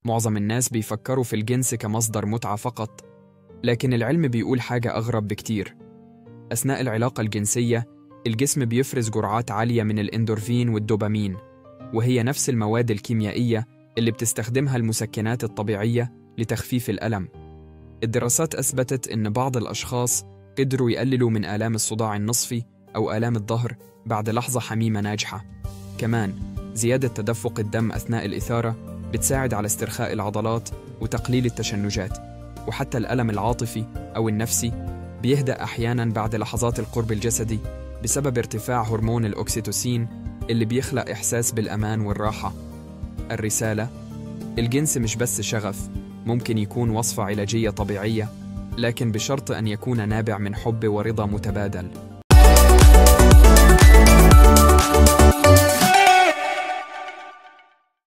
معظم الناس بيفكروا في الجنس كمصدر متعة فقط، لكن العلم بيقول حاجة أغرب بكتير. أثناء العلاقة الجنسية الجسم بيفرز جرعات عالية من الإندورفين والدوبامين، وهي نفس المواد الكيميائية اللي بتستخدمها المسكنات الطبيعية لتخفيف الألم. الدراسات أثبتت إن بعض الأشخاص قدروا يقللوا من آلام الصداع النصفي أو آلام الظهر بعد لحظة حميمة ناجحة. كمان زيادة تدفق الدم أثناء الإثارة بتساعد على استرخاء العضلات وتقليل التشنجات، وحتى الألم العاطفي أو النفسي بيهدأ أحياناً بعد لحظات القرب الجسدي بسبب ارتفاع هرمون الأكسيتوسين اللي بيخلق إحساس بالأمان والراحة. الرسالة: الجنس مش بس شغف، ممكن يكون وصفة علاجية طبيعية، لكن بشرط أن يكون نابع من حب ورضا متبادل.